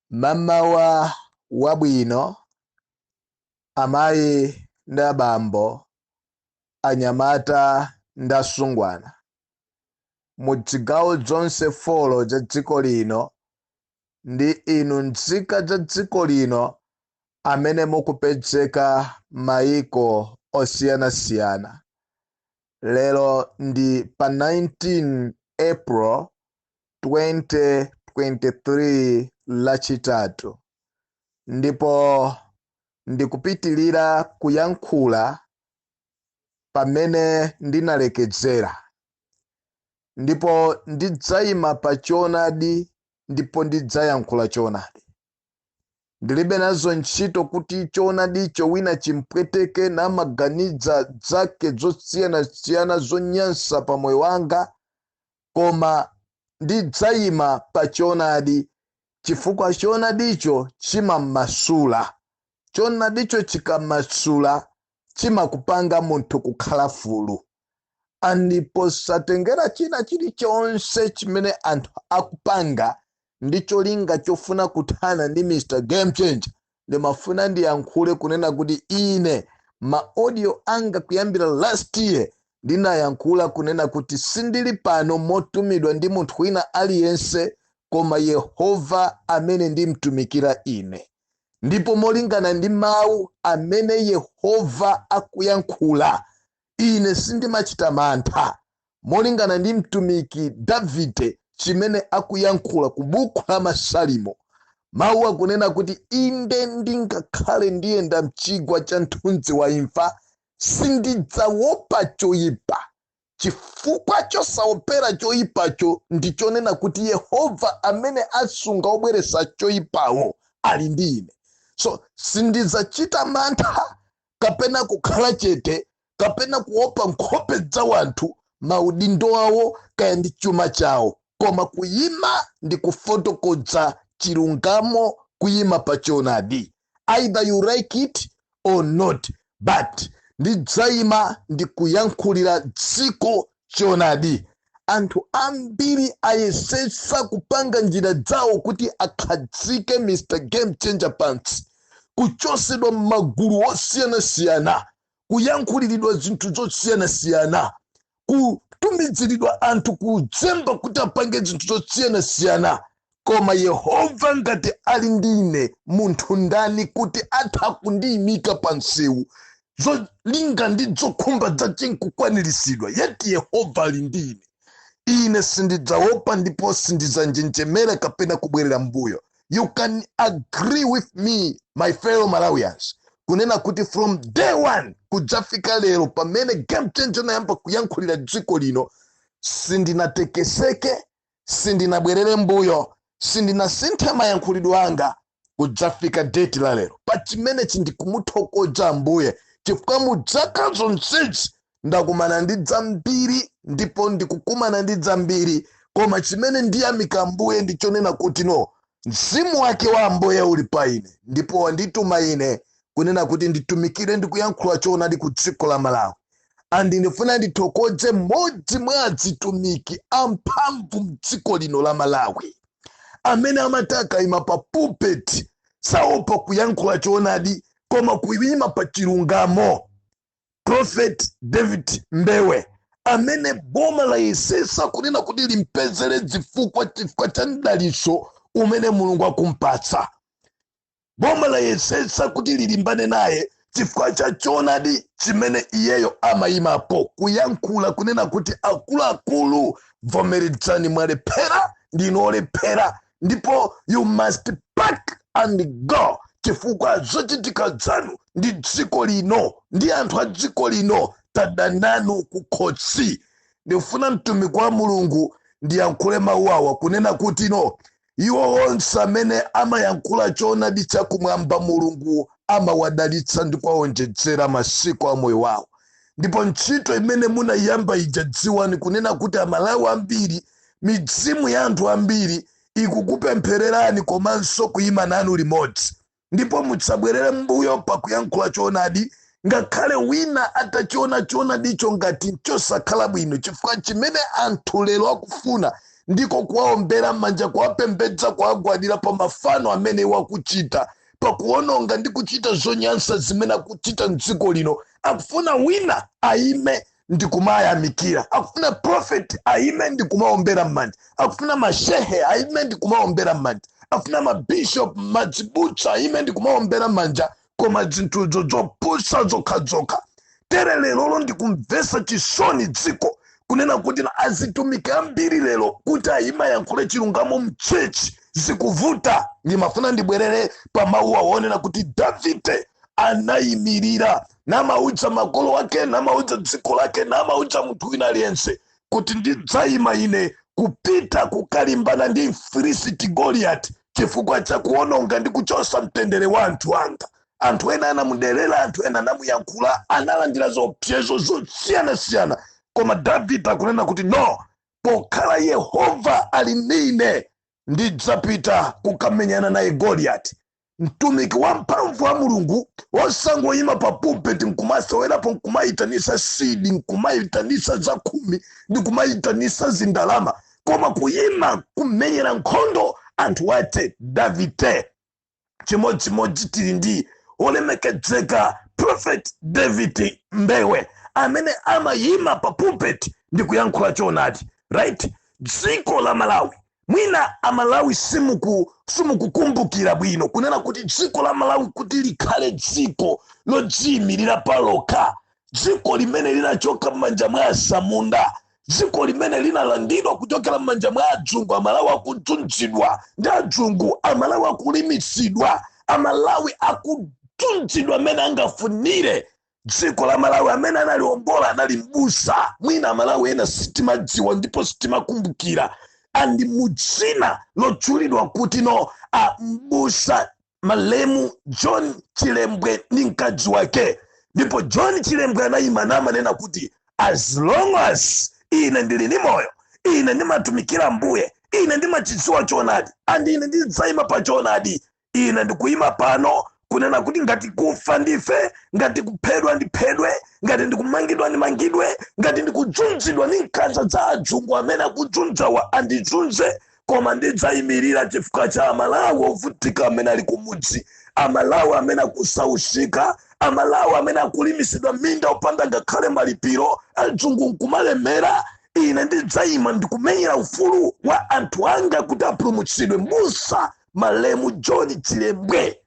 Mamawa wabwino, amayi ndi abambo, anyamata ndi asungwana mu zigawo zonse 4 za dziko lino ndi inu nzika za dziko lino amene mukupezeka mayiko osiyanasiyana. Lero ndi pa 19 April 2023, Lachitatu, ndipo ndikupitilira kuyankhula pamene ndinalekezera, ndipo ndidzayima pa choonadi ndipo ndidzayankhula choonadi. Ndilibe nazo ntchito kuti choonadicho wina chimpweteke namaganiza zake zosiyanasiyana zonyansa pa moyo wanga, koma ndidzayima pa choonadi chifukwa choonadicho chimamasula. Choonadicho chikamasula, chimakupanga munthu kukhala fulu. Ndipo satengera china chilichonse chimene anthu akupanga ndi cholinga chofuna kuthana ndi Mr Game Changer, ndimafuna ndiyankhule kunena kuti ine ma audio anga kuyambira last year ndinayankhula kunena kuti sindili pano motumidwa ndi munthu wina aliyense koma Yehova amene ndimtumikira ine, ndipo molingana ndi mawu amene Yehova akuyankhula, ine sindimachita mantha. Molingana ndi mtumiki Davide chimene akuyankhula ku buku la Masalimo, mawu akunena kuti, "Inde ndingakhale ndiyenda mchigwa cha mthunzi wa imfa, sindidzaopa choyipa." Chifukwa chosaopera choyipacho ndichonena kuti Yehova amene asunga obweretsa choyipawo ali ndi ine. So sindidzachita mantha kapena kukhala chete kapena kuopa nkhope za wanthu, maudindo awo kaya ndi chuma chawo, koma kuyima ndi kufotokoza chilungamo, kuyima pa choonadi, either you like it or not, but ndidzayima ndi kuyankhulira dziko choonadi. Anthu ambiri ayesetsa kupanga njira zawo kuti akhazike Mr Game Changer pansi, kuchosedwa m'magulu osiyanasiyana, kuyankhuliridwa zinthu zosiyanasiyana, kutumiziridwa anthu kuzemba kuti apange zinthu zosiyanasiyana, koma Yehova ngati ali ndine, munthu ndani kuti atha kundiyimika pa msewu zolinga ndi zokhumba zace nkukwaniritsidwa? Yeti Yehova ali ndine, ine sindidzaopa ndipo sindidzanjenjemera kapena kubwerera mbuyo. You can agree with me, my fellow Malawians, kunena kuti from day one kudzafika lero pamene Game Changer nayamba kuyankhulira dziko lino, sindinatekeseke, sindinabwerere mbuyo, sindinasinthe mayankhulidwe anga kudzafika date la lero. Pa chimenechi ndikumuthokoza Ambuye chifukwa mu zaka zonsezi ndakumana ndi zambiri ndipo ndikukumana ndi zambiri, koma chimene ndiyamika Ambuye ndichonena kuti no, mzimu wake wa Ambuye uli pa ine ndipo wandituma ine kunena kuti nditumikire ndi kuyankhula choonadi ku dziko la Malawi. And ndifuna ndithokoze mmodzi mwa azitumiki amphamvu mdziko lino la Malawi amene amati akayima pa pulpit saopa kuyankhula choonadi koma kuyima pa chilungamo, Prophet David Mbewe, amene boma layesesa kunena kuti limpezere zifukwa chifukwa cha mdalitso umene Mulungu akumpatsa. Boma layesetsa kuti lilimbane naye chifukwa cha choonadi chimene iyeyo amayimapo kuyankhula kunena kuti, "Akuluakulu, vomerezani, mwalephera, ndinu olephera ndipo you must pack and go, chifukwa zochitika zanu ndi dziko lino ndi anthu a dziko lino tadananu kukhosi." Ndifuna mtumiki wa Mulungu ndiyankhule mawu awa kunena kuti no, iwo onse amene amayankhula choonadi chakumwamba, Mulungu amawadalitsa ndi kuwawonjezera masiku a moyo wawo. Ndipo ntchito imene munayamba ija, dziwani kunena kuti Amalawi ambiri, mizimu ya anthu ambiri ikukupemphererani komanso kuyima nanu limodzi. Ndipo musabwerere mbuyo pakuyankhula choonadi, ngakhale wina atachiona choonadicho ngati chosakhala bwino, chifukwa chimene anthu lero akufuna Ndiko kuwaombera m'manja, kuwapembedza, kuwagwadira pa mafano amene iwo akuchita, pakuononga ndi kuchita zonyansa zimene akuchita mdziko lino. Akufuna wina aime ndi kumayamikira, akufuna prophet aime ndi kumaombera m'manja, akufuna mashehe aime ndi kumaombera m'manja, akufuna mabishop, madzibusa aime ndi kumaombera m'manja, koma zinthuzo zopusa zokhazokha. Tere lerolo ndikumvesa chisoni dziko kunena kuti azitumiki ambiri lero kuti ayima yankhule chilungamo mchechi zikuvuta. Ndimafuna ndibwerere pa mawu aonena kuti Davide anayimirira namaudza makolo ake, namaudza dziko lake, namaudza munthu wina aliyense kuti ndidzayima ine kupita kukalimbana ndi Mfilisiti Goliati chifukwa cha kuononga ndi kuchosa mtendere wa anthu anga. Anthu ena anamuderera, anthu ena anamuyankhula, analandira zopsezo zosiyanasiyana, koma Davide akunena kuti no, pokhala Yehova ali ndine, ndidzapita kukamenyana naye Goliyati. Mtumiki wamphamvu wa Mulungu, wosangoyima pa pulpit nkumasewerapo, nkumayitanisa seed, nkumayitanisa zakhumi ndi kumayitanisa zindalama, koma kuyima kumenyera nkhondo anthu ake. Davide chimodzimodzi tili ndi olemekezeka Prophet David Mbewe amene amayima pa pulpit ndi kuyankhula choonadi, right? Dziko la Malawi, mwina Amalawi simukukumbukira bwino kunena kuti dziko la Malawi kuti likhale dziko lodziyimirira palokha, dziko limene linachoka m'manja mwa asamunda, dziko limene linalandidwa kuchokera m'manja mwa adzungu, Amalawi akudzunzidwa ndi adzungu, Amalawi akulimitsidwa, Amalawi akudzunzidwa amene angafunire. Dziko la Malawi amene analiombola anali mbusa. Mwina Amalawi ena sitimadziwa ndipo sitimakumbukira, andi mudzina lotchulidwa kuti no a mbusa malemu John Chilembwe ndi mkazi wake. Ndipo John Chilembwe anayima namanena kuti as long as ine ndili ndi moyo, ine ndimatumikira Mbuye, ine ndimachidziwa choonadi, and ine ndidzayima pa choonadi. Ine ndikuyima pano kunena kuti ngati kufa ndife, ngati kuphedwa ndiphedwe, ngati ndikumangidwa ndimangidwe, ngati ndikudzunzidwa ndi nkhanza za adzungu amene akudzunzawa andidzunze, koma ndidzayimirira chifukwa cha Amalawi ovutika amene ali kumudzi, Amalawi amene akusausika, Amalawi amene akulimisidwa minda opanda ngakhale malipiro, adzungu nkumalemera. Ine ndidzayima ndikumenyera ufulu wa anthu anga kuti apulumutsidwe. Mbusa malemu John Chilembwe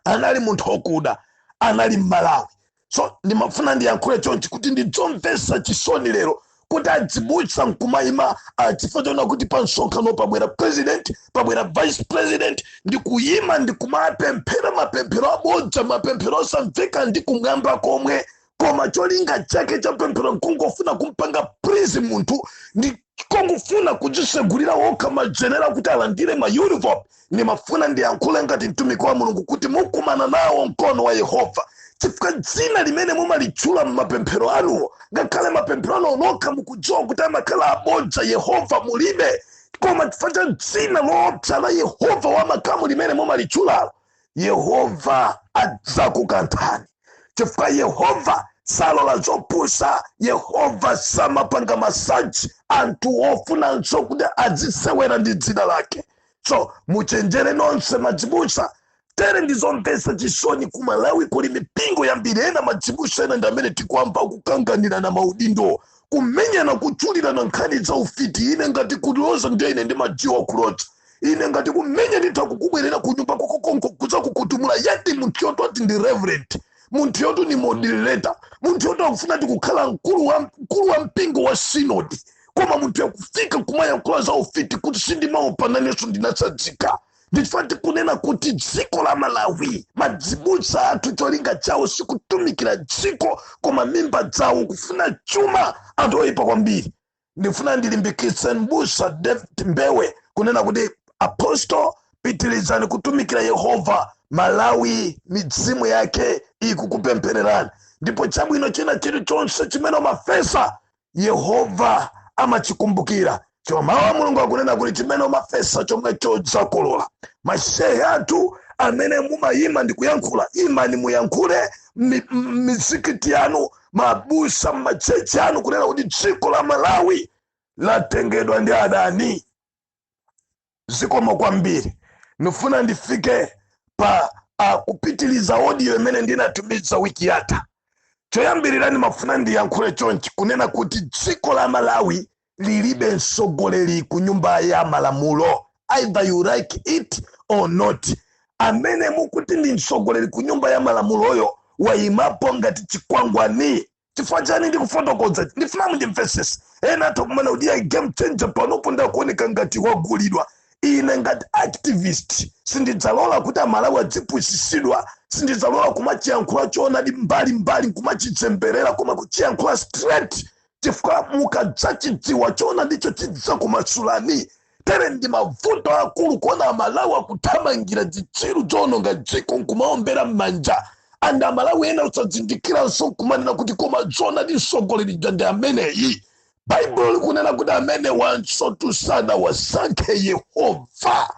anali munthu okuda, anali Mmalawi. So ndimafuna ndiyankhule chonchi kuti ndidzomvetsa chisoni lero kuti adzibutsa nkumayima chifukwa chona kuti pa msonkhano pabwera president, pabwera vice president, ndikuyima ndikumapemphera mapemphero abodza, mapemphero osamveka ndi kumwamba komwe, koma cholinga chake cha pemphero nkungofuna kumpanga please munthu, ndi kongofuna kudzisegulira wokha majenera kuti alandire ma uniform. Ndimafuna ndiyankhule ngati mtumiki wa Mulungu kuti mukumana nawo mkono wa Yehova, chifukwa dzina limene mumalitchula m'mapemphero anuwo, ngakhale mapemphero anu nokha mukudziwa kuti amakhala abodza, Yehova mulibe, koma chifukwa cha dzina loopsa la Yehova wamakamu limene mumalitchulalo, Yehova adzakukanthani, chifukwa Yehova salola zopusa. Yehova samapanga masaji anthu ofunanso kuti azisewera ndi dzina lake. So muchenjere nonse madzibusa. Tere ndizomvetsa chisoni, ku Malawi kuli mipingo yambiri, ena madzibusa ena ndi amene tikuamba kukanganira na maudindo, kumenyana, kutchulirana nkhani za ufiti. Ine ngati kuloza, ndiye ine ndimadziwa kuloza. Ine ngati kumenya, nditha kukubwerera ku nyumba kokokonko kuza kukutumula. Yeti munthu yoto ati ndi reverend, munthu yoto ni moderator, munthu yoto akufuna ti kukhala mkulu wa mpingo wa sinodi, koma munthu yakufika kumayankhula za ufiti kuti sindimaopa nanenso ndinasadzika. Ndichifukwa tikunena kuti dziko la Malawi, madzibusa athu cholinga chawo sikutumikira dziko koma mimba zawo, kufuna chuma, anthu oyipa kwambiri. Ndifuna ndilimbikitse mbusa David Mbewe kunena kuti apostle, pitirizani kutumikira Yehova. Malawi midzimu yake ikukupemphererani, ndipo chabwino china chilichonse chimene umafesa Yehova amachikumbukira. Choma mawu a Mulungu akunena kuti chimene umafesa chomwecho udzakolola. Mashehe athu amene mumayima ndi kuyankhula, imani muyankhule mizikiti yanu, mabusa mmachechi anu, kunena kuti dziko la Malawi Latengedwa ndi adani. Zikomo kwambiri. Ndifuna ndifike pa kupitiliza audio imene ndinatumiza wiki yatha. Choyambirira, ndimafuna ndiyankhule chonchi, kunena kuti dziko la Malawi lilibe mtsogoleri ku Nyumba ya Malamulo, either you like it or not. Amene mukuti ndi mtsogoleri ku Nyumba ya Malamuloyo wayimapo ngati chikwangwani. Chifukwa chani ndikufotokoza? Ndifuna mundimvesese. Ena atha kumana kuti ya Game Changer panopo ndakuoneka ngati wagulidwa. Ine ngati activist sindidzalola kuti Amalawi adzipusitsidwa. Sindidzalola kumachiyankhula choonadi mbali mbali, nkumachitsemberera, koma kuchiyankhula straight, chifukwa mukadzachidziwa choonadicho chidzakumasulani. Tere ndi mavuto akulu kuona Amalawi akuthamangira zitsiru zononga dziko nkumaombera m'manja, and Amalawi ena usazindikiranso nkumanena kuti koma zoonadi mtsogoleri ndi ameneyi. Baibulo likunena kuti amene wansotu sanawasankhe Yehova.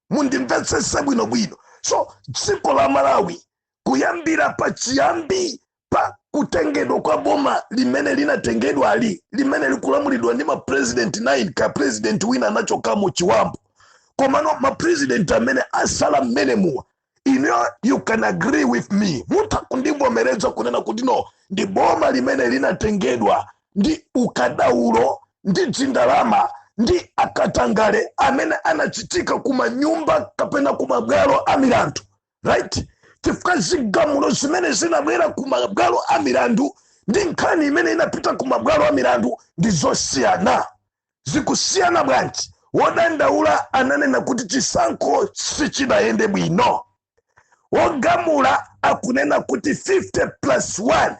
Mundimvetsese bwinobwino. So dziko la Malawi, kuyambira pachiyambi pa kutengedwa kwa boma limene linatengedwali, limene likulamulidwa ndi mapresident 9, ka president wina anachokamo chiwambo, komano mapresident amene asala mmenemuwa, ineyo you can agree with me, mutha kundivomereza kunena kuti no, ndi boma limene linatengedwa ndi ukadaulo ndi dzindalama ndi akatangale amene anachitika kumanyumba kapena kumabwalo a milandu, right? Chifukwa zigamulo zimene zinabwera kumabwalo a milandu ndi nkhani imene inapita kumabwalo a milandu ndi zosiyana. Zikusiyana bwanji? Wodandaula ananena kuti chisankho sichidayende bwino. Wogamula akunena kuti 50 plus 1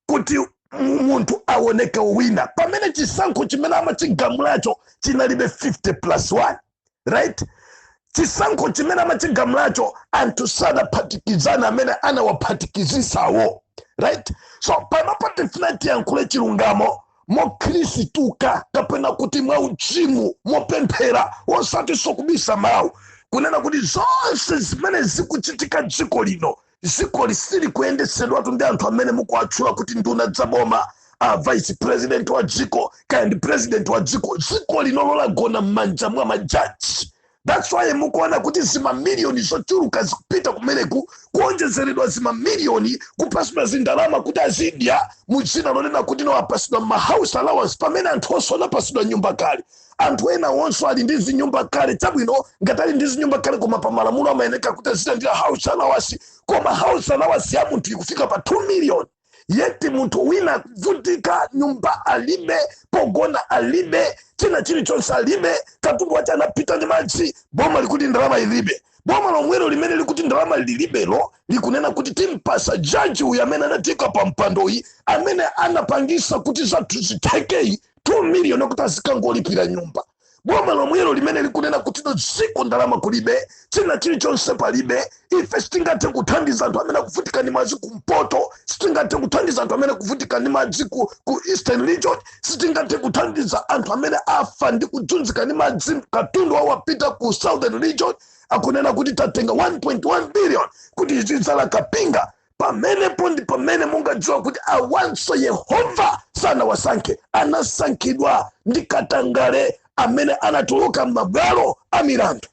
kuti munthu aoneke wina, pamene chisankho chimene amachigamulacho chinalibe 50 plus 1, right? Chisankho chimene amachigamulacho anthu sadaphatikizana amene anawaphatikizitsawo, right? So panopo tifuna tiyankhule chilungamo mokhristuka, kapena kuti mwauzimu, mopemphera, osatinso kubisa mawu, kunena kuti zonse zimene zikuchitika dziko lino, dziko lisili kuyendetsedwatu ndi anthu amene mukuatchula kuti nduna zaboma, a vice president wa dziko kaya ndi president wa dziko. Dziko lino lagona m'manja mwa majaji. That's why mukuona kuti zimamiliyoni zochuluka zikupita kumeneku, kuonjezeredwa zimamiliyoni, kupasidwa zindalama kuti azidya mudzina lonena kuti no, apasidwa ma house allowance, pamene anthu onse anapasidwa nyumba kale. Anthu ena onso ali ndi zinyumba kale. Chabwino, ngati ali ndi zinyumba kale, koma pa malamulo amayeneka kuti azilandira house allowance. Koma house allowance ya munthu ikufika pa 2 million, yet munthu wina akuvutika, nyumba alibe, pogona alibe, china chilichonse alibe, katundu wache anapita ndi madzi. Boma likuti ndalama ilibe. Boma lomwelo limene likuti ndalama lilibelo likunena kuti timpasa jaji uyu amene anatika pa mpandoyi, amene anapangisa kuti zathu zithekei, 2 million kuti azikangolipira nyumba. Boma lomwelo limene likunena kuti no, dziko ndalama kulibe, china chilichonse palibe, ife sitingathe kuthandiza anthu amene akuvutika ndi madzi kumpoto, sitingathe kuthandiza anthu amene akuvutika ndi madzi ku Eastern Region, sitingathe kuthandiza anthu amene afa ndi kudzunzika ndi madzi, katundu wawo wapita ku Southern Region, akunena kuti tatenga 1.1 billion kuti izidzala kapinga. Pamenepo ndi pamene mungadziwa kuti awanso Yehova sanawasankhe, anasankhidwa ndi katangale amene anatuluka m'mabwalo a milandu.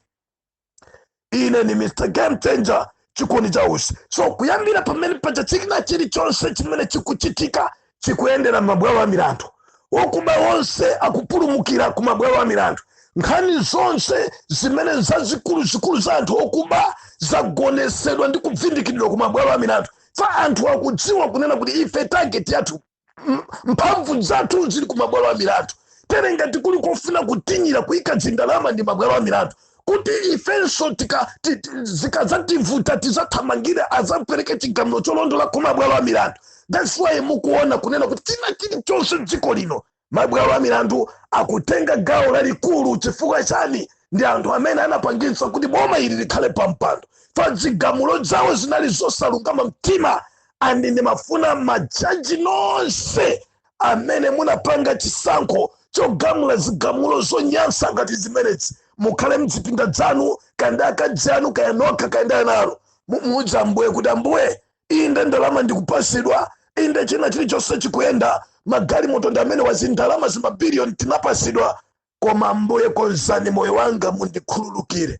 Ine ni Mr Game Changer, Chikondi cha Usi. So kuyambira pamene paja, china chilichonse chimene chikuchitika chikuyendera m'mabwalo a milandu. Wokuba wonse akupulumukira ku mabwalo a milandu. Nkhani zonse zimene zazikulu zikulu za anthu okuba zagonesedwa ndi kubvindikiridwa ku mabwalo a milandu. Fa anthu akudziwa kunena kuti ife target yathu, mphamvu zathu zili ku mabwalo a milandu. Tere ngati kuli kofuna kutinyira, kuyika zindalama ndi mabwalo a milandu, kuti ifenso zikadzativuta tizathamangire azapereke chigamulo cholondola ku mabwalo a milandu. That's why mukuona kunena kuti china chilichonse dziko lino, mabwalo a milandu akutenga gawo lalikulu. Chifukwa chani? Ndi anthu amene anapangitsa kuti boma ili likhale pampando. Fa zigamulo zawo zinali zosalungama mtima. And ndimafuna majaji nonse amene munapanga chisankho chogamula zigamulo zonyansa ngati zimenezi, mukhale mzipinda zanu, kaya akazi anu, kaya nokha, kaya ndi ana anu, muudze Ambuye kuti, "Ambuye, inde ndalama ndikupasidwa, inde china chilichonse chikuyenda, Magalimoto ndi amene wazindalama zimabiliyoni tinapasidwa, koma Ambuye, konzani moyo wanga, mundikhululukire.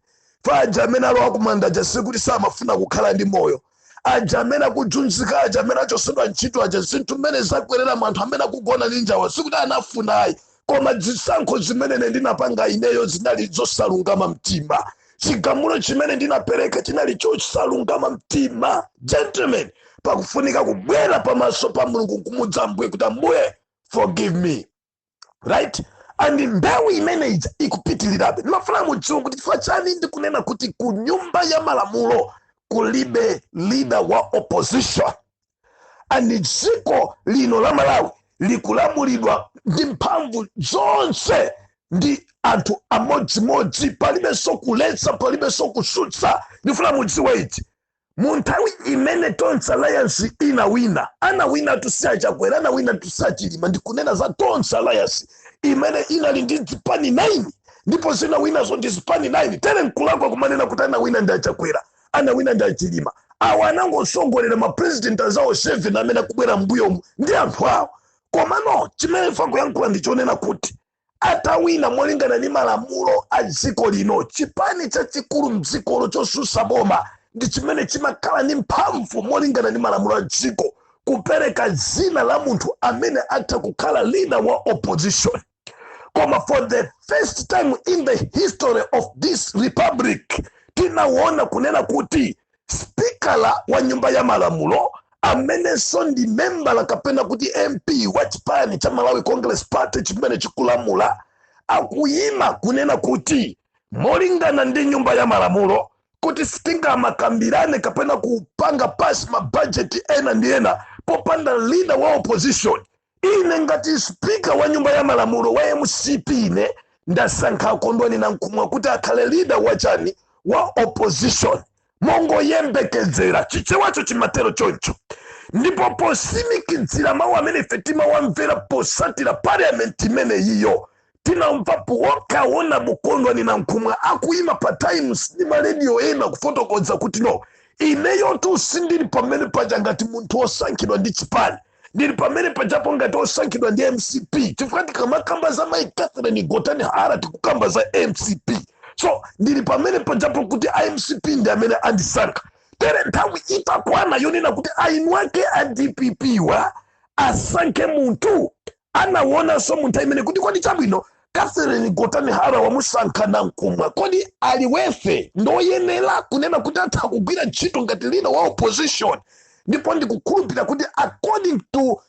Aja amene alowa kumanda aja sikuti samafuna kukhala ndi moyo. Aja amene akudzunzika, aja amene achosedwa ntchito aja, zinthu mmene zakwerera, anthu amene akugona ndi njala, sikuti anafuna ayi, koma zisankho zimene ndinapanga ineyo zinali zosalungama mtima. Chigamulo chimene ndinapereka chinali chosalungama mtima. Gentlemen, pakufunika kubwera pamaso pa Mulungu nkumudza Ambuye kuti, "Ambuye, forgive me," right? And mbewu imene ija ikupitirirabe. Ndimafuna mudziwe kuti chifukwa chani ndikunena kuti ku Nyumba ya Malamulo kulibe leader wa opposition, and dziko lino la Malawi likulamulidwa ndi mphamvu zonse ndi anthu amodzimodzi. Palibenso kuletsa, palibenso kusutsa. Ndifuna mudziwe ichi: mu nthawi imene Tonse Alliance inawina, anawina tusiya Chakwera, anawina tusiya Chilima. Ndikunena za Tonse Alliance imene inali ndi zipani 9, ndipo zinawinazo ndi zipani 9. Tere nkulakwa kumanena kuti anawina ndi aChakwera, anawina ndi aChilima. Awa anangosongolera mapresident azawo 7 amene akubwera mbuyomu ndi anthu awo. Komano chimene ife kuyankhula ndichonena kuti atawina molingana ndi malamulo a dziko lino, chipani chachikulu mdzikolo chosusa boma ndi chimene chimakhala ndi mphamvu molingana ndi malamulo a dziko kupereka dzina la munthu amene atha kukhala leader wa opposition. Koma for the first time in the history of this republic, tinaona kunena kuti spikala wa Nyumba ya Malamulo, amenenso ndi membala kapena kuti MP wa chipani cha Malawi Congress Party chimene chikulamula, akuyima kunena kuti molingana ndi Nyumba ya Malamulo kuti sitingamakambirane kapena kupanga pass mabajeti ena ndi ena popanda leader wa opposition. Ine ngati spika wa Nyumba ya Malamulo wa MCP, ine ndasankha Kondwani Nankhumwa kuti akhale leader wachani? Wa opposition, mongoyembekezera. Chichewacho chimatero choncho. Ndipo posimikizira mawu amene ife timawamvera posatira parliament imene yiyo, tinamva wokaona Bukondwani Nankhumwa akuyima pa Times ndi marediyo ena kufotokoza kuti, "No, ineyo tu sindili pamene paja ngati munthu wosankhidwa ndi chipani, ndili pamene pajapo ngati osankhidwa ndi MCP, chifukwa tikamakamba za Mai Catherine Gotani Hara tikukamba za MCP. So ndili pamene pajapo kuti iMCP ndi amene andisankha." Tere nthawi itakwana yonena kuti ainu ake a DPP wa asankhe munthu, anaonanso munthu imene kuti, kodi chabwino, Catherine Gotani Hara wamusankha Nankhumwa, kodi ali wefe ndoyenera kunena kuti atha kugwira ntchito ngati leader wa opposition? Ndipo ndikukhulupirira kuti according to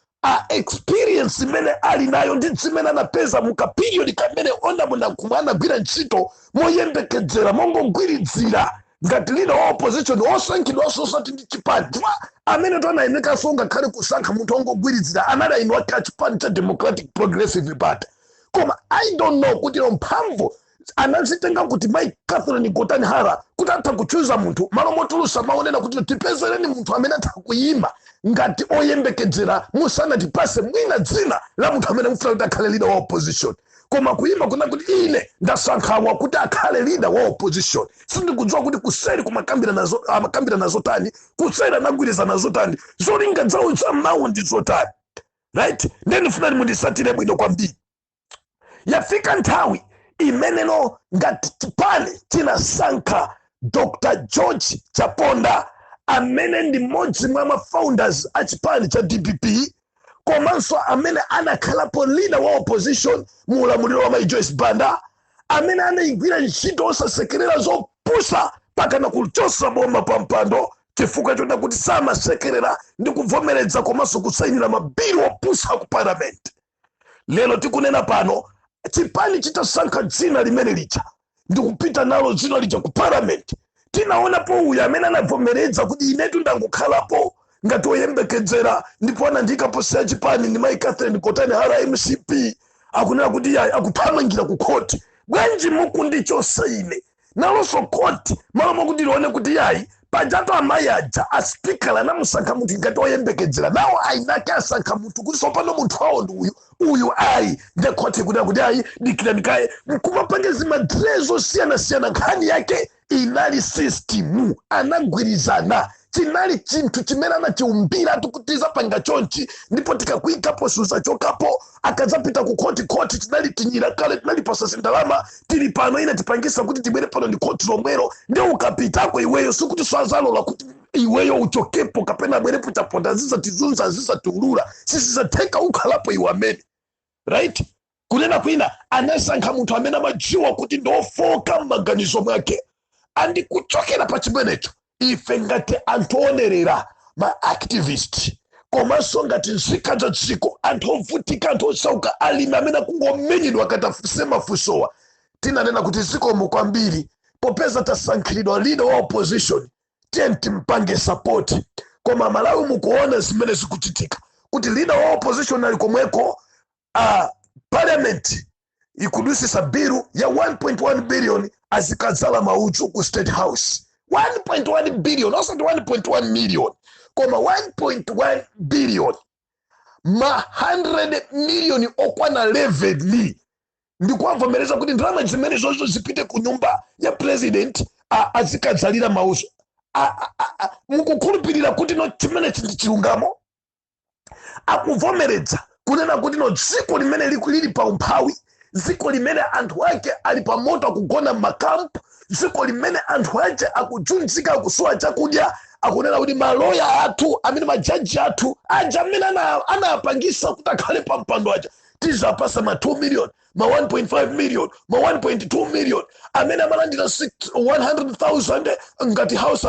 experience imene ali nayo ndi zimene anapeza mukaperiod kamene Honorable Nankhumwa anagwira ntchito moyembekezera, mongogwiridzira ngati leader wa opposition osankhidwanso osati ndi chipani, chifukwa amene tonayenekanso ngakhale kusankha munthu ongogwiridzira anali ainu ake a chipani cha Democratic Progressive Party. Koma I don't know kuti no mphamvu anazitenga kuti Mai Catherine Gotani Hara kuti atha kuchuza munthu, malo motulusa maonena kuti tipezereni munthu amene atha kuyima ngati oyembekezera musanatipase mwina dzina la munthu amene mufuna kuti akhale leader wa opposition, koma kuyima kuna kuti ine ndasankhawa kuti akhale leader wa opposition. Sindikudziwa kuti kuseri kumakambira nazo, amakambira nazo tani, kuseri anagwirizana nazo tani, zolinga zawo za mawu ndi zotani, right? Ndifuna mundisatire bwino kwambiri. Yafika nthawi imeneno ngati chipani chinasankha Dr George Chaponda, amene ndi mmodzi mwa ma founders a chipani cha DPP, komanso amene anakhalapo leader wa opposition mu ulamuliro wa Mai Joyce Banda, amene anayigwira ntchito osasekerera zopusa pakana kuchosa boma pa mpando chifukwa chona kuti samasekerera ndi kuvomeredza komanso kusayinira mabili opusa ku parliament. Lero tikunena pano, chipani chitasankha dzina limene lija ndikupita nalo dzina lija ku parliament, tinaonapo uyu amene anavomeredza kuti inetu ndangokhalapo ngati woyembekezera ndipo anandiyikapo siya chipani ndi Mai Catherine Gotani Hara, MCP, akunena kuti yayi, akuthamangira ku khoti, "Bwanji mukundichosa ine?" Nalonso khoti, malo mokuti lione kuti yayi, pajatu amayi aja aspikala anamusankha munthu ngati oyembekezera, nawo ainake asankha munthu kuti sopano munthu wawo ndi uyu, uyu ayi. Nde khoti kuti ayi, dikirani kaye, nkumapange zimadre zosiyanasiyana. Nkhani yake inali system, anagwirizana. Chinali chinthu chimene anachiumbira kuti tizapanga chonchi, ndipo tikakuyikapo suzachokapo. Akadzapita ku khoti, khoti tinali tinyira kale, tinali pasasi ndalama tili pano, ine tipangisa kuti tibwere pano ndi khoti lomwero. Ndi ukapitako iweyo, sikuti swazalola kuti iweyo uchokepo kapena abwerepo Chaponda azizatizunza, azizatiulula, sisizatheka, ukhalapo iwe amene, right? Kunena kwina, anasankha munthu amene amadziwa kuti ndofoka m'maganizo mwake. Andi kuchokera pa chimenecho, ife ngati anthu onerera, ma activist, komanso ngati nzika za dziko, anthu ovutika, anthu osauka, alimi amene akungomenyedwa katafuse mafusowa, tinanena kuti zikomo kwambiri, popeza tasankhiridwa leader wa opposition, tiye timpange support. Koma Malawi, mukuona zimene zikuchitika, kuti leader wa opposition ali komweko, parliament ikudusisa bill ya 1.1 billion azikadzala mauchu ku State House. 1.1 billion, osati 1.1 million, koma 1.1 billion, ma 100 million okwana 11, ndikuwavomereza kuti ndalama zimene zozo zipite ku nyumba ya president, azikadzalira mauzu. Mukukhulupirira kuti no chimene ndi chilungamo? Akuvomeredza kunena kuti no dziko limene lili pa umphawi, dziko limene anthu ake ali pa moto, akugona m'makampu, dziko limene anthu ake akudzunzika, akusowa chakudya, akunena kuti maloya athu amene, majaji athu aja amene anapangisa kuti akhale pa mpando aja, tizapasa ma 2 million, ma 1.5 million, ma 1.2 million. Amene amalandira 100,000 ngati house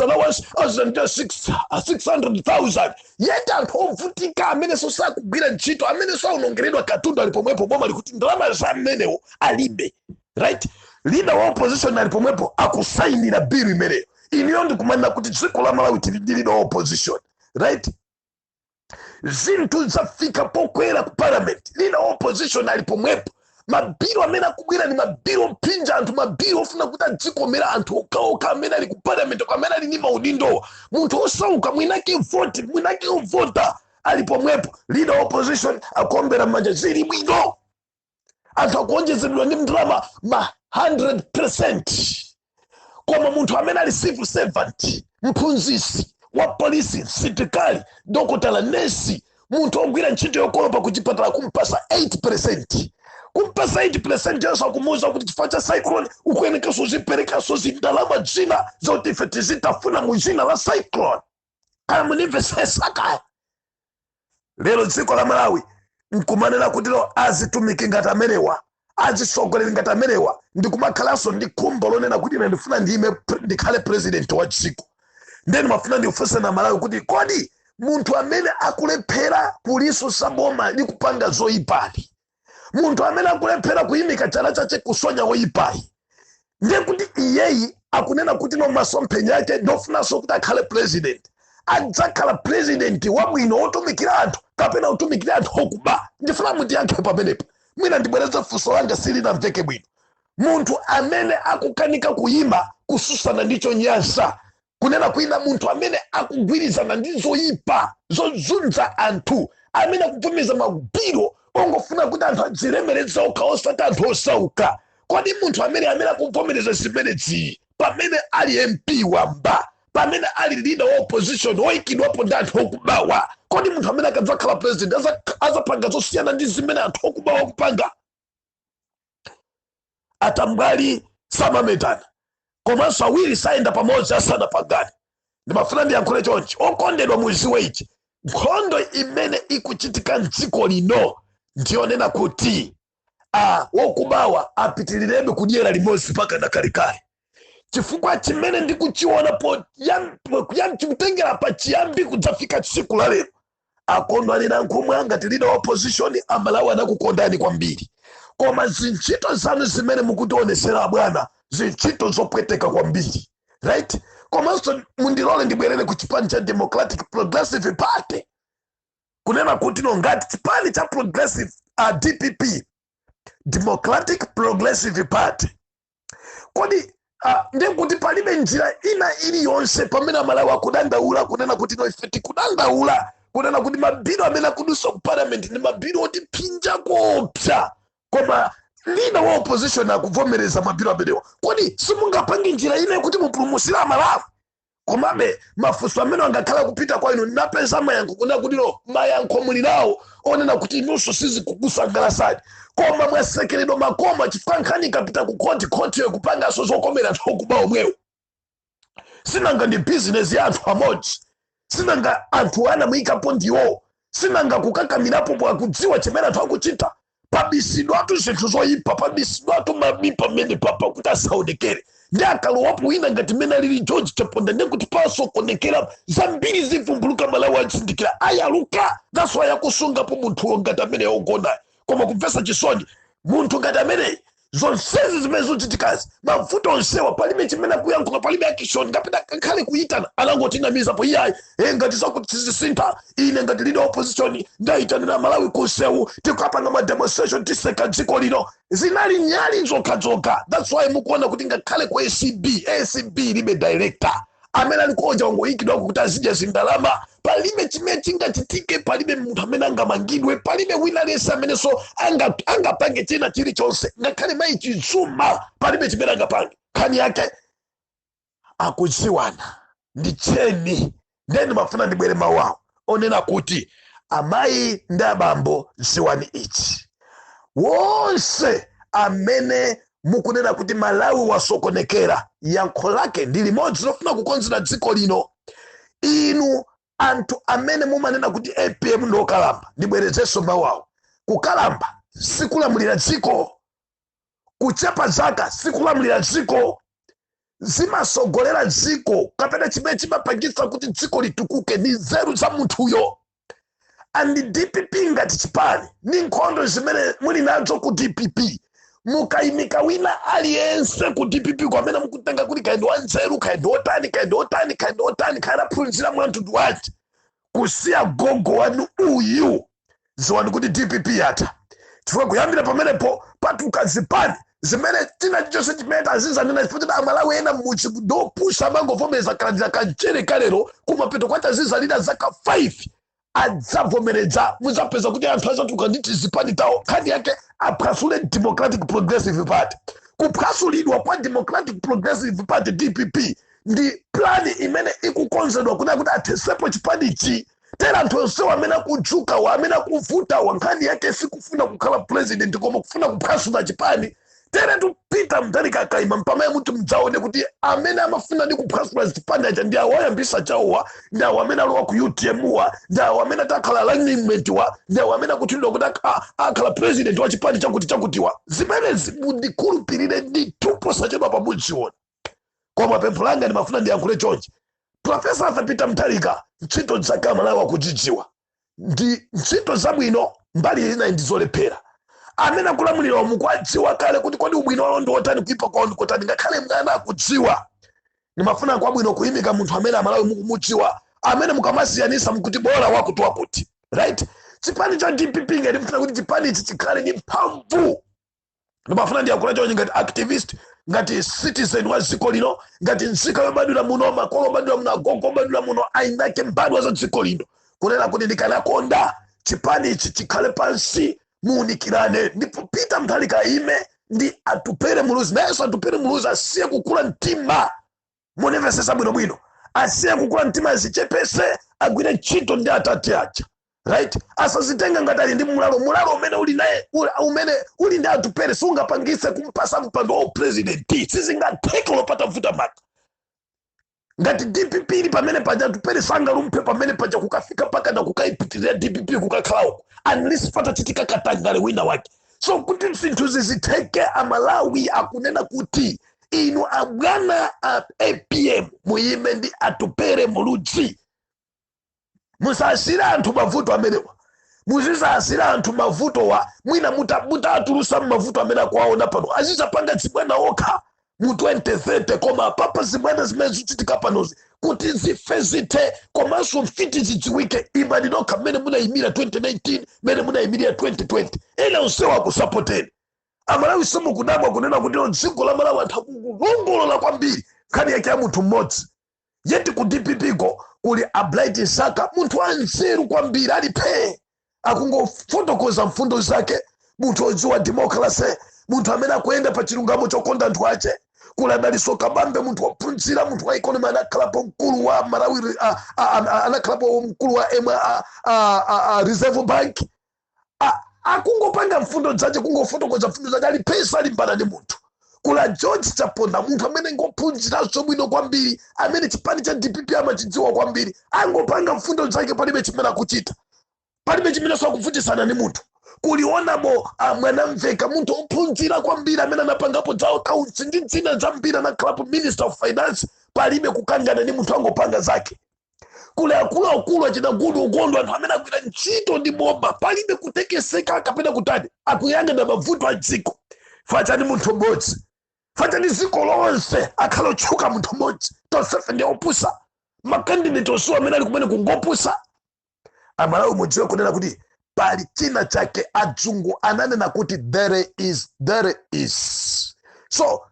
allowance azilandira 600,000. Yet anthu ovutika amene sosakugwira ntchito, amene saunongeredwa katundu ali pomwepo, boma likuti ndalama za mmenewo alibe, right? Leader wa opposition ali pomwepo akusayinira bill imeneyo. Iniyo ndikumanena kuti dziko la Malawi tili ndi leader wa opposition, right? Zinthu zafika pokwera ku parliament, leader wa opposition ali pomwepo. Mabilu amene akubwera ni mabilu ophinja anthu, mabilu ofuna kuti adzikomera anthu okhaokha amene ali ku parliament, amene ali ndi maudindo. Munthu osauka mwinake voti, mwinake ovota ali pomwepo, leader wa opposition akuombera m'manja, zili bwino. Anthu akuonjezedwa ndi ndalama ma 100%, koma munthu amene ali civil servant, mphunzisi, wa polisi, msitikali, dokotala, nesi, munthu ogwira ntchito yokolopa kuchipatala, kumpasa 8%, kumpasa 8%. Jesu akumuwuza kuti chifukwa cha cyclone ukuyenekanso ziperekanso zindalama zina zoti ife tizitafuna mu zina la cyclone. Kaya munimvesesa kaya? Lero dziko la Malawi nkumanena kuti lo azitumiki ngati amenewa, azisogoleri ngati amenewa, ndikumakhalanso ndi khumbo lonena kuti ine ndifuna ndime ndikhale president wa dziko. Ndeni mafuna ndifunse na Malawi kuti kodi munthu amene akulephera kulisusa boma likupanga zoyipali, munthu amene akulephera kuyimika chala chache kusonya woyipayi, ndiye kuti iyeyi akunena kuti no masomphenya ake ndofunanso kuti akhale president, adzakhala president wabwino wotumikira anthu kapena utumikira anthu okuba? Ndifuna mundiyankhe pamenepo. Mwina ndibwereze funso langa, silinamveke bwino. Munthu amene akukanika kuyima kususana ndi chonyansa, kunena kwina munthu amene akugwirizana ndi zoyipa zozunza anthu, amene akuvomereza mabiro ongofuna kuti anthu adzilemereza okha osati anthu osauka, kodi munthu amene akuvomereza zimenezi pamene ali MP wamba, pamene ali leader wa opposition woyikidwapo ndi anthu okubawa, kodi munthu amene akadzakhala president azapanga zosiyana ndi zimene anthu okubawa kupanga? Atambwali samametana, komanso awiri sayenda pamodzi asanapangane. Ndimafuna ndiyankhule chonchi, okondedwa, muziwe ichi: nkhondo imene ikuchitika mdziko lino ndiyonena kuti wokubawa apitilirebe kudyera limodzi mpaka nakalekale, chifukwa chimene ndikuchiona kutengera pachiyambi kudzafika tsiku la lero, akondwani Nankhumwa ngati leader wa opposition, Amalawi anakukondani kwambiri, koma zintchito zanu zimene mukutionesera bwana, zintchito zopweteka kwambiri, right? Komanso mundilole ndibwerere ku chipani cha Democratic Progressive Party, kunena kuti no ngati chipani cha progressive, DPP, Democratic Progressive Party, kodi ndikuti palibe njira ina iliyonse pamene Amalawi akudandaula kunena kuti no ife tikudandaula kunena kuti mabiro amene akudusa ku parliament ndi mabiro otiphinja kopsa, koma leader wa opposition akuvomereza mabiro amenewa, kodi simungapange njira ina kuti mupulumusire Amalawi? Komabe mafunso amene angakhala kupita kwa inu, napeza mayankho kunena kuti no, mayankho muli nawo onena kuti inunso sizikukusangalasani, koma mwasekeredwa makoma, chifukwa nkhani ikapita ku khoti, khotiyo kupanganso zokomera anthu okuba omwewo. Sinanga ndi bizinesi ya anthu amodzi? Sinanga anthu anamuyikapo ndiwo? Sinanga kukakamirapo bwakudziwa chimene anthu akuchita? Pabisidwatu zinthu zoyipa, pabisidwatu mabi pamene papa kuti asaonekere. Ndi akalowapo wina ngati mmene alili George Chaponda, ndi kuti pasokonekera zambiri, zivumbuluka, Malawi azindikira, ayaluka. That's why akusungapo munthuwo ngati amene ogona. Koma kumvetsa chisoni, munthu ngati ameneyi, zonsezi zimene zochitikazi, mavuto onsewa, palibe chimene akuyankhula, palibe action kapena ngakhale kuyitana. Anangotinamizapo, iyayi, ngati zakuti tizisintha, ine ngati leader opposition ndayitanira Malawi kunsewu, tikapanga ma demonstration, tiseka dziko lino. Zinali nyali zokhazokha. That's why mukuona kuti ngakhale ku ACB, ACB ilibe director. Amene ali koja wangoyikidwako kuti azidya zindalama. Palibe chimene chingachitike, palibe munthu amene angamangidwe, palibe wina aliyense amenenso angapange china chilichonse. Ngakhale mayi Chizuma palibe chimene angapange. Nkhani yake akudziwana ndi cheni. Ndeni mafuna ndibwere mawu awo onena kuti, amayi ndi abambo, ziwani ichi: wonse amene mukunena kuti Malawi wasokonekera, yankho lake ndi limodzi lofuna kukonzera dziko lino. Inu anthu amene mumanena kuti APM ndi okalamba, ndibwerezenso mawu awo: kukalamba sikulamulira dziko, kuchepa zaka sikulamulira dziko. Zimasogolera dziko kapena chimene chimapangitsa kuti dziko litukuke ndi nzeru za munthuyo. And DPP ngati chipani ndi nkhondo zimene muli nazo ku DPP, mukayimika wina aliyense ku DPP kwamene mukutenga kuti kaya ndi wanzeru, kaya ndi wotani, kaya ndi wotani, kaya ndi wotani, kaya anaphunzira mwamtundu wanji, kusiya gogo wanu uyu, ziwani kuti DPP yatha, chifukwa kuyambira pamenepo patuka zipani zimene china chilichonse chimene azizanena, chifukwa choti Amalawi ena mudzi ndopusha, amangovomereza kalandira kanchere kalero. Kumapeto kwati azizalira zaka 5, adzavomereza. Muzapeza kuti anthu azatuka ndi tizipani tawo. Nkhani yake aphwasule Democratic Progressive Party. Kuphwasulidwa kwa Democratic Progressive Party, DPP, ndi plan imene ikukonzedwa kuna kuti athesepo chipanichi. Tera anthu onsewo amene akudzukawa, amene akuvutawa, nkhani yake sikufuna kukhala president, koma kufuna kuphwasula chipani. Tere tupita Mutharika akaima, mpamene muti mudzaone kuti amene amafuna ndi kuphwasula chipani aja ndi awo ayambisa chawowa, ndi awo amene alowa ku UTM wa, ndi awo amene atakhala running mate wa, ndi awo amene akutchulidwa kuti akhala president wa chipani chakuti chakutiwa. Zimenezi mundikhulupirire ndithu, posachedwa pamudziona. Koma pempho langa, ndimafuna ndiyankhule chonchi: Professor Arthur Peter Mutharika, ntchito zake Amalawi akudzidziwa, ndi ntchito zabwino, mbali ina ndi zolephera. Amene akulamulira mukwadziwa kale kuti kodi ubwino wawo ndi wotani, kuipa kwawo ndi kotani. Ngakhale mwana akudziwa. Ndimafuna kwabwino kuyimika munthu amene Amalawi mukumudziwa, amene mukamasiyanisa mukuti bora wakuti wakuti, right? Chipani cha DPP, ngati mfuna kuti chipani ichi chikhale ndi mphamvu, ndimafuna ndiyankhula chonchi ngati activist, ngati citizen wa dziko lino, ngati nzika yobadwira muno, makolo obadwira muno, agogo obadwira muno, ainake mbadwa za dziko lino, kunena kuti ndikanakonda chipani ichi chikhale pansi, muunikirane, ndipo Peter Mutharika aime ndi Atupere Muluzi. Nayenso Atupere Muluzi asiye kukula mtima. Munimvesesa bwinobwino, asiye kukula mtima, azichepese, agwire ntchito ndi atate aja, right? Asazitenga ngati ali ndi mulalo. Mulalo umene uli naye, umene uli ndi Atupere, sungapangise kumpasa mpando wa upresident. Sizingatheke lopata vuta maka. Ngati DPP ili pamene paja, Atupere sangalumphe pamene paja kukafika mpaka na kukayipitirira DPP kukakhala uko, unless patachitika katangale wina wake. So kuti zinthu zizitheke, Amalawi akunena kuti inu abwana a APM muyime ndi Atupere Muluzi. Musasire anthu mavuto amenewa, muzizasira anthu mavutowa. Mwina mutatulusa mavuto amene akuwaona pano, azizapanga zibwana okha mu 2030. Koma papa zibwana zimene zikuchitika panozi kuti zife zithe, komanso mfiti zidziwike, imani nokha mmene munayimira 2019, mmene munayimirira 2020. Ena onsewo akusapoteni. Amalawi simukudabwa kunena kuti dziko la Malawi anthu akukulongolola kwambiri nkhani yake ya munthu mmodzi, yet ku DPP ko kuli a Bright Msaka, munthu wanzeru kwambiri, ali phee, akungofotokoza mfundo zake, munthu odziwa democracy, munthu amene akuyenda pa chilungamo chokonda anthu ache. Kuli a Dalitso Kabambe, munthu wophunzira, munthu wa economy, anakhalapo mkulu wa Malawi, anakhalapo mkulu wa Reserve Bank. Akungopanga mfundo zace, kungofotokoza mfundo zace, alipesa alimbana ndi munthu. Kula George Chaponda, munthu amene ngophunziranso bwino kwambiri, amene chipani cha DPP amachidziwa kwambiri, angopanga mfundo zake, palibe chimene akuchita, palibe chimenenso akuvutisana ndi munthu. Kulionamo Mwanamveka, munthu ophunzira kwambiri amene anapangapo za accounts ndi zina zambiri, anakhalapo Minister of Finance, palibe kukangana ndi munthu, angopanga zake. Kuli akuluakulu achina Goodall Gondwe, anthu amene agwira ntchito ndi boma, palibe kutekeseka kapena kutani, akuyang'ana mavuto a dziko. Fachani munthu mmodzi, fachani dziko lonse akhala otchuka munthu mmodzi? Tonsefe ndi opusa. Ma candidate onsewo amene ali kumene kungopusa. Amalawi, mudziwe kunena kuti pali china chake. Adzungu ananena kuti "There is, there is." So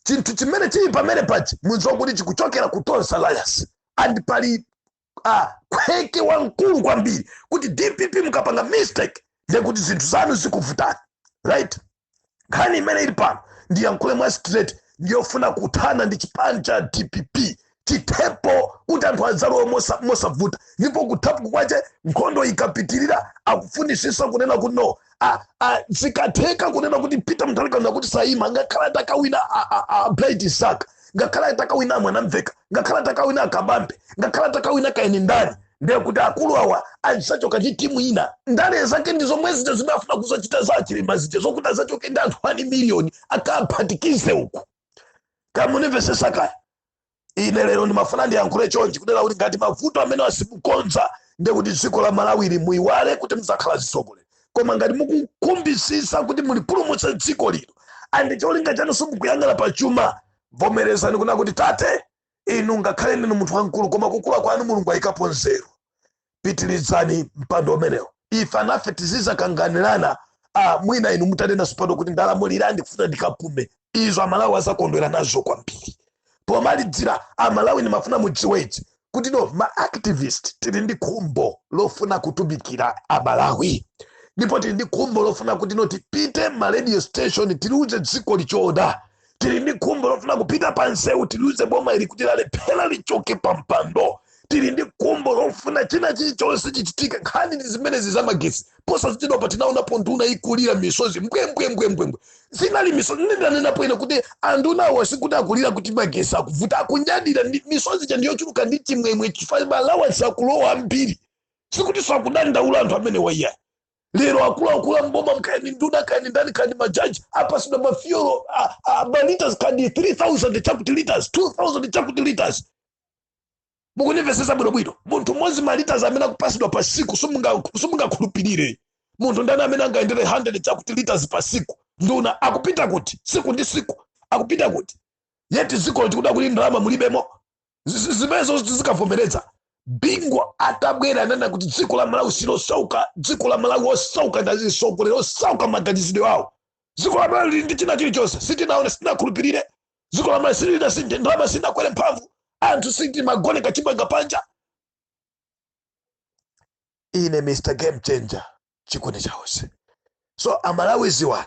chinthu chimene chili pamene pachi, mudziwa kuti chikuchokera ku Tonse Alliance, and pali khweke wamkulu kwambiri kuti DPP mukapanga mistake, ndekuti zinthu zanu zikuvutani, right? Nkhani imene ili pano, ndiyankhule mwa straight, ndiyofuna kuthana ndi chipani cha DPP, chithepo kuti anthu adzalowe mosavuta. Ndipo kuthapo kwache, nkhondo ikapitirira, akufunisisa kunena kuti no, zikatheka kunena kuti Peter Mutharika kuti sayima, ngakhala atakawina a Bright Msaka, ngakhala atakawina Mwanamveka, ngakhala atakawina Akabambe, ngakhala atakawina kaeni ndani, ndiye kuti akulu awa azisachoka ndi timu ina. Ndale zake ndi zomwe zija zimafuna kuzachita za Chilima zija, zokuti azachoke ndi anthu 1 miliyoni, akaphatikize uku. Kamunimvesesa kaya? Ine lero ndimafuna ndiyankhule chonchi, kunena kuti ngati mavuto amene asimukonza, ndiye kuti dziko la Malawi limuiwale kuti muzakhala zitsogoleri. Koma ngati mukukhumbisisa kuti mulipulumutse dziko lino, and cholinga chanu simukuyang'ana pa chuma, vomerezani kuna kuti tate inu, ngakhale ndinu munthu wamkulu, koma kukula kwanu Mulungu ayikapo nzeru, pitirizani mpando umenewo. Ife anafe tizizakanganirana. Mwina inu mutanena sipano kuti ndalamulira, ndikufuna ndikapume, izo Amalawi azakondwera nazo kwambiri. Pomalidzira, Amalawi, ndimafuna mudziwe ichi, kuti no, ma activist tili ndi khumbo lofuna kutumikira Amalawi, ndipo tili ndi khumbo lofuna kuti no, tipite ma radio station, tiliuze dziko lichoda. Tili ndi khumbo lofuna kupita pa nsewu, tiliuze boma ili kuti lalephera, lichoke pa mpando. Tili ndi khumbo lofuna china chilichonse chichitike. Nkhani ndi zimenezi zamagesi. Posachedwapa tinaonapo nduna ikulira misozi mbwembwembwembwembwe, zinali misozi. Ndinanenapo ine kuti andunawo sikuti akulira kuti magesi akuvuta, akunyadira ndi misozi cha ndiyochuluka ndi chimwemwe chifukwa allowance akulowa ambiri. Sikuti sakudandaula anthu amene waiya. Lero akuluakulu amboma, mkayani nduna, kayani ndani, kayani majaji, apasidwa ma fuel ma liters kandi 3000 chakuti liters, 2000 chakuti liters. Mukunimvesesa bwinobwino? Munthu mmodzi, ma liters amene akupasidwa pa siku, simungakhulupirire. Munthu ndani amene angayendere 100 chakuti liters pa siku? Nduna akupita kuti siku ndi siku? Akupita kuti? Yet dziko tikuda kuti ndalama mulibemo. Zimenezo zikavomereza. Bingu atabwera anena kuti dziko la Malawi silosauka, dziko la Malawi osauka ndi azisogolera osauka maganizidwe awo. Dziko la Malawi lili ndi china chilichonse. Sitinaone, sitinakhulupirire. Dziko la Malawi silina ndalama, sinakwere mphamvu, anthu sitimagoneka chimanga panja. Ine Mr Game Changer, chikondi chawonse. So Amalawi, ziwani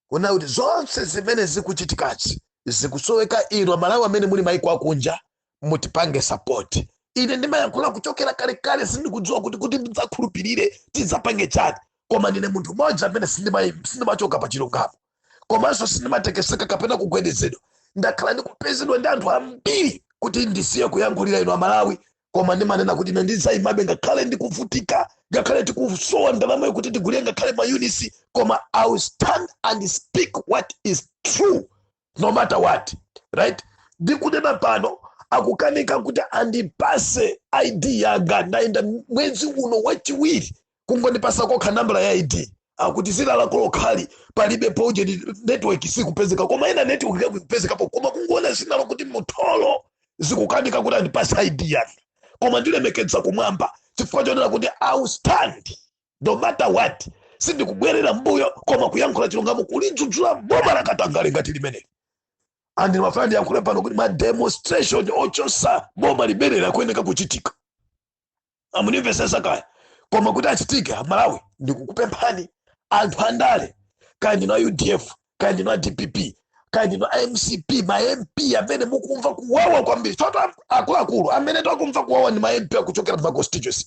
kuna kuti zonse zimene zikuchitikazi zikusoweka inu Amalawi amene muli maiko akunja, mutipange support. Ine ndimayankhula kuchokera kalekale, sindikudziwa kuti ndidzakhulupirire tidzapange chani, koma ndine munthu mmodzi amene sindimachoka pa chilungamo, komanso sindimatekeseka kapena kugwedezedwa. Ndakhala ndikupezedwa ndi anthu ambiri kuti ndisiye kuyankhulira inu Amalawi, koma ndimanena kuti ine ndidzayimabe, ngakhale ndikuvutika, ngakhale tikusowa ndalama yokuti tigulire ngakhale ma units, koma I will stand and speak what is true no matter what, right? Ndikunena pano, akukanika kuti andipase ID yanga. Ndayenda mwezi uno wachiwiri, kungondipasa kokha nambala ya ID, akuti zina lako lokhali palibe poje, network sikupezeka. Koma ina network yakupezekapo, koma kungoona zina lokuti Mutholo, zikukanika kuti andipase ID yanga. Koma ndilemekeza kumwamba chifukwa chonena kuti I will stand no matter what. Sindikubwerera mbuyo, koma kuyankhula chilungamo, kulidzudzula boma lakatangale ngati limeneli. And ndimafuna ndiyankhule pano kuti ma demonstration ochosa boma limeneli akuyeneka kuchitika. Amunimvesesa kaya? Koma kuti achitike, Amalawi, ndikukupemphani anthu andale, kaya ndinu a UDF, kaya ndinu a DPP, Kaya ndinu a MCP, ma MP amene mukumva kuwawa kwambiri, toto akuluakulu amene takumva kuwawa ndi ma MP akuchokera ma constituency.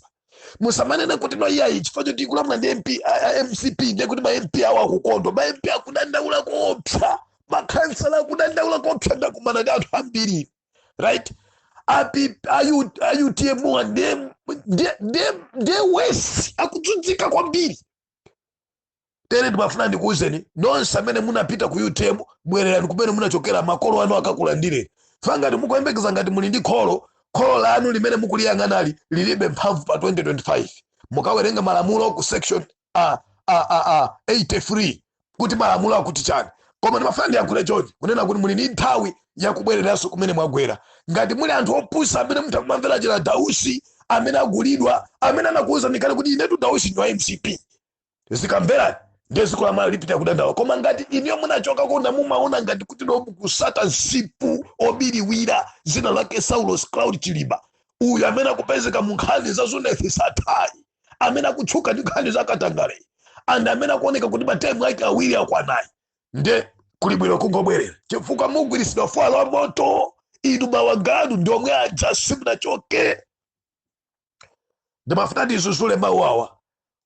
Musamanene kuti no, iyayi, chifukwa choti ikulamula ndi MP a MCP, ndiye kuti ma MP awo akukondwa. Ma MP akudandaula koopsa, makhansala akudandaula koopsa. Ndakumana ndi anthu ambiri, right? A UTM ndiye wesi akudzudzika kwambiri. Tere ndimafuna ndikuwuzeni nonse amene munapita ku UTM, bwererani kumene munachokera, makolo anu akakulandireni. Fa ngati mukuyembekeza ngati muli ndi kholo, kholo lanu limene mukuliyang'anali lilibe mphamvu pa 2025. Mukawerenga malamulo ku section 83 kuti malamulo akuti chani. Koma ndimafuna ndiyankhule chonchi, kunena kuti muli ndi nthawi yakubwereranso kumene mwagwera. Ngati muli anthu opusa amene mutha kumamvera chera Dausi amene agulidwa, amene anakuwuzani kale kuti inetu Dausi ndi wa MCP, zikamverani, ndiye dziko la Malawi lipita kudandaula. Koma ngati iniyo munachoka kona, mumaona ngati kuti no, mukusata msipu obiriwira, zina lake Saulos Cloud Chilima uyu amene akupezeka mu nkhani za Zuneth Sattar, amene akutchuka ndi nkhani za katangale, and amene akuoneka kuti ma term ake awiri akwanayi, nde kuli bwino kungobwerera, chifukwa mugwiritsidwa fuwa la moto. Inu mawanganu ndi omwe aja, simunachoke. Ndimafuna ndizuzule mawu awa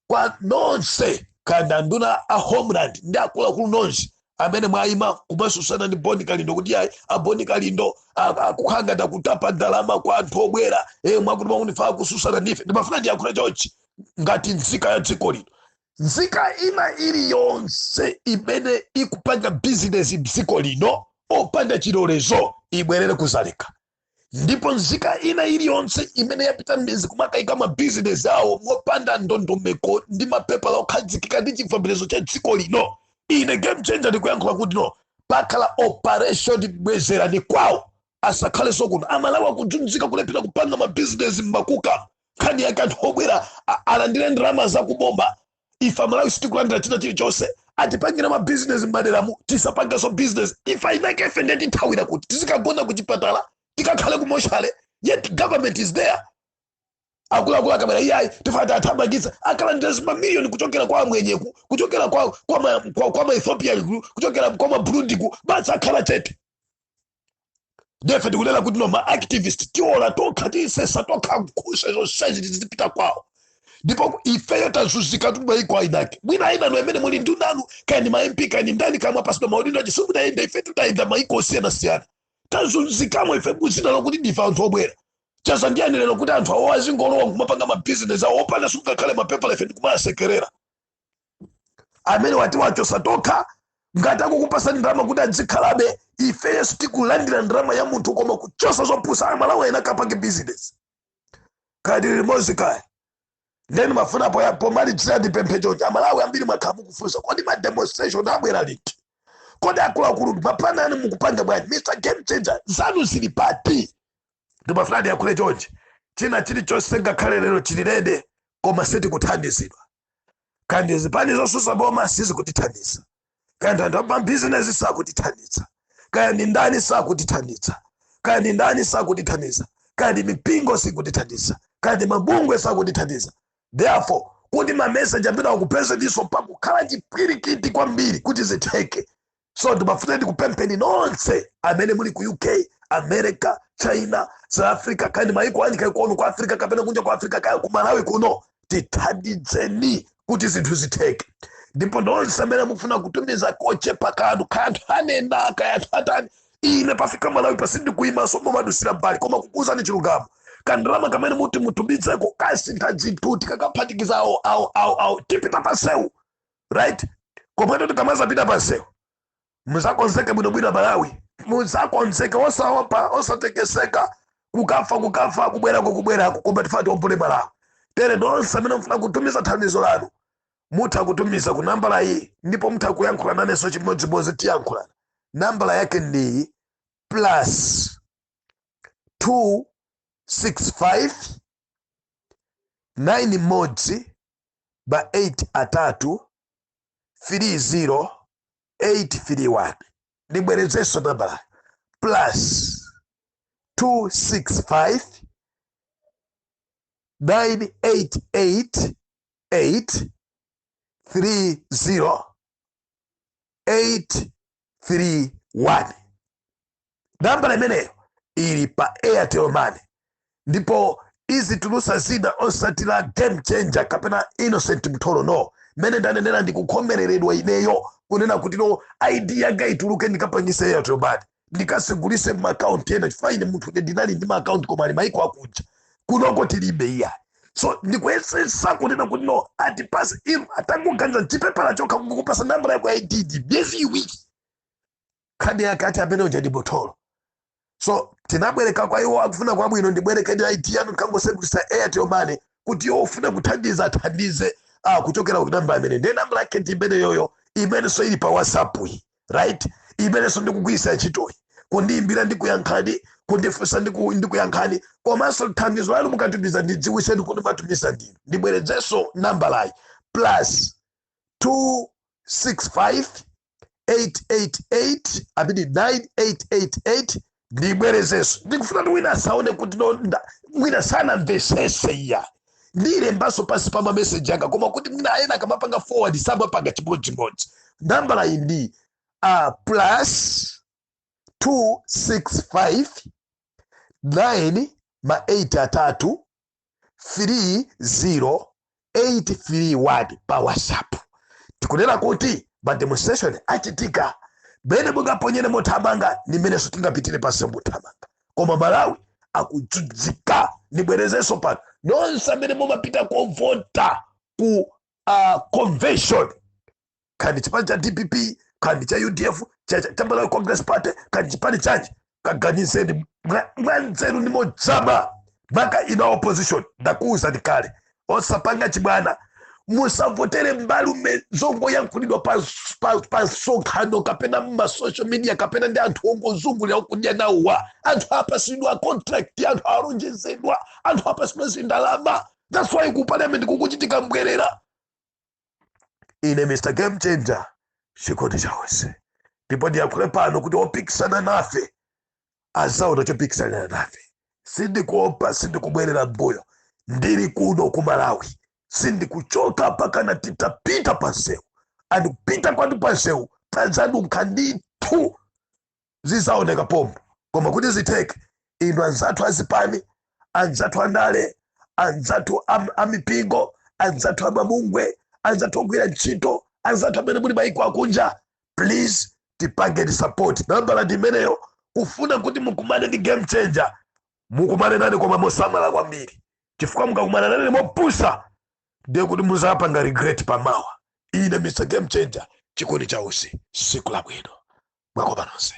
kwa nonse, kanda nduna a Homeland ndi akuluakulu nonse amene mwayima kumasusana ndi Boni Kalindo, kuti ayi, a Boni Kalindo akukhala ngati akutapa ndalama kwa anthu obwera, mwakuti mwakuti kususana ndife. Ndimafuna ndiyankhule chonchi ngati nzika ya dziko lino: nzika ina iliyonse imene ikupanga bizinesi mdziko lino opanda chilolezo ibwerere kuzaleka. Ndipo nzika ina iliyonse imene yapita m'mizi kumakayika mabizinesi awo mopanda ndondomeko ndi mapepala okhazikika ndi chivomerezo cha dziko lino, ine Game Changer ndikuyankhula kuti no, pakhala operation bwezerani kwawo, asakhalenso kuno. Amalawi akudzudzika kulephera kupanga mabizinesi mmakuka. Nkhani yake anthu obwera alandire ndalama zakubomba, ife Amalawi sitikulandira china chilichonse. Atipangira mabizinesi m'maderamu, tisapangenso bizinesi. Ife inake ife ndiye tithawira kuti tizikagona kuchipatala, tikakhale ku moshale, yet government is there. Akuluakulu akamera, iyayi, tifati athamangitsa, akalandira zimamiliyoni kuchokera kwa amwenyeku, kuchokera kwa ma Ethiopian, kuchokera kwa ma Burundiku, basi akhala chete. Ndefe tikunena kuti no, ma activist tiola tokha, tisesa tokha nkhuse zonsezi, tizipita kwawo. Ndipo ifeyo tazunzika tu maiko ainake. Mwina ainanu amene muli ndi nanu, kaya ni ma MP, kaya ni ndani, kamwe apasidwa maudindo achi, simudayenda. Ife tutayenda maiko osiyanasiyana, tazunzikamo ife muzina lokuti ndife anthu obwera. Chaza ndiyani lero kuti anthu awo azingolowa nkumapanga mabizinesi awo opanda sungakhale mapepala, ife ndikumasekerera? Amene wati wachosa tokha, ngati akukupasani ndalama kuti adzikhalabe, ifeyo sitikulandira ndalama ya munthu, koma kuchosa zopusa. Amalawi ena kapange bizinesi kaya tili limodzi kaya. Then mafuna pomalidzira ndipemphe chonchi: Amalawi ambiri mwakhala mukufunsa, kodi ma demonstration abwera liti? Kodi akuluakulu maplan anu mukupanga bwanji? Mr Game Changer, zanu zili pati? Ndimafuna ndiyankhule chonchi: china chilichonse ngakhale lero chili ready, koma sitikuthandizidwa. Kandi zipani zosusa boma sizikutithandiza, kandi anthu amabizinesi sakutithandiza, kaya ndi ndani sakutithandiza, kaya ndi ndani sakutithandiza, kaya ndi mipingo sikutithandiza, kaya ndi mabungwe sakutithandiza. Therefore, kuti mameseji amene akupezeniso pakukhala chipwirikiti kwambiri kuti zitheke. So ndimafuna ndikupempheni nonse amene muli ku UK, America, China, South Africa, kaya ndi maiko anji, kaya kuno ku Africa kapena kunja ku Africa, kaya ku Malawi kuno, tithandizeni kuti zinthu zitheke. Ndipo nonse amene mukufuna kutumiza kochepa kanu, kaya anthu anena, kaya anthu atani, ine pafika Malawi pasindikuimaso momadusira mbali, koma kukuuzani chilungamo, kandalama kamene muti mutumizeko kasintha zinthu. Tikakaphatikiza awo awo awo awo, tipita pasewu, right? Komweto tikamazapita pasewu, muzakonzeke bwinobwino. Malawi, muzakonzeke, osaopa, osatekeseka. Kukafa kukafa, kubwerako kubwerako, koma tifuna tiombole Malawi. Tere nonse amene mufuna kutumiza thandizo lanu, mutha kutumiza ku nambala iyi, ndipo mutha kuyankhula nanenso chimodzimodzi, tiyankhulana. Nambala yake ndi +265 9 modzi ba 8 atatu 30 831. Ndibwerezenso nambala: +265 988 8 30 831. 1. Nambala imeneyo ili pa Airtel Money, ndipo izitulusa zina, osati la Game Changer kapena Innocent Mtholo, no. Mmene ndanenera, ndikukhomereredwa ineyo kunena kuti no, ID yanga ituluke, ndikapangise Airtel Money, ndikasegulise maakaunti ena, chifukwa ine munthu ine ndinali ndi maakaunti koma ali maiko akunja, kunoko tilibe iya. So ndikuyesesa kunena kuti no, atipase inu atangoganiza chipepala chokha kukupasa nambala yako ya ID ndi miyezi 2. Khadi yake ati amene uja ndi Mtholo. So tinabwereka kwa iwo akufuna kwabwino, ndibwereke ndi ID yanu, ndikangosegulisa Airtel Money kuti iwo ufuna kuthandiza athandize kuchokera ku namba imene. Ndiye namba yake ndi imene yoyo, imenenso ili pa WhatsApp iyi, right? Imenenso ndikugwiritsa ntchitoyi. Kundiyimbira ndikuyankhani, kundifunsa ndikuyankhani, komanso thandizo lanu mukatumiza ndidziwiseni kuti matumiza ndinu. Ndibwerezenso nambalayi: +265 888 amene 9888. Ndibwerezenso, ndikufuna kuti wina asaone kuti no, mwina sanamvesese iya. Ndilembanso pansi pa mameseji anga, koma kuti mwina ena akamapanga forward samapanga chimodzimodzi. Nambala iyi ndi +265 9 ma 8 atatu 30 831 pa WhatsApp. Tikunena kuti ma demonstration achitika, bene mungaponyere mothamanga ndi mmenenso tingapitire pansi mothamanga, koma Malawi akudzudzika. Ndibwerezenso pano, nonse amene mumapita kovota ku convention, kandi chipani cha DPP, kandi cha UDF, cha Malawi Congress Party, kandi chipani chanji, kaganizeni mwanzeru ndi modzama. Maka ina opposition, ndakuwuzani kale, osapanga chibwana, musavotere mbalume zongoyankhulidwa pa msonkhano kapena mma social media kapena ndi anthu ongozungulira okudya nawowa. Anthu apasidwa contract, anthu alonjezedwa, anthu apasidwa zindalama. That's why ku parliament kukuchitika mbwerera. Ine Mr Game Changer, chikondi chawonse, ndipo ndiyankhule pano kuti opikisana nafe azaona chopikisana nafe. Sindikuopa, sindikubwerera mbuyo. Ndili kuno ku Malawi, sindikuchoka pakana titapita pansewu. Andikupita kwatu pansewu pazadunkha ndithu, zizaoneka pompo. Koma kuti zitheke, inu anzathu azipani, anzathu andale, anzathu amipingo, anzathu amabungwe, anzathu ogwira ntchito, anzathu amene muli maiko akunja, please tipangeni support. Nambala ndi imeneyo. Kufuna kuti mukumane ndi Game Changer, mukumane nane koma mosamala kwambiri, chifukwa mukakumana nane mopusa ndiye kuti muzapanga regret pamawa. Ine Mr Game Changer, chikondi chausi, siku labwino, mwakoma nonse.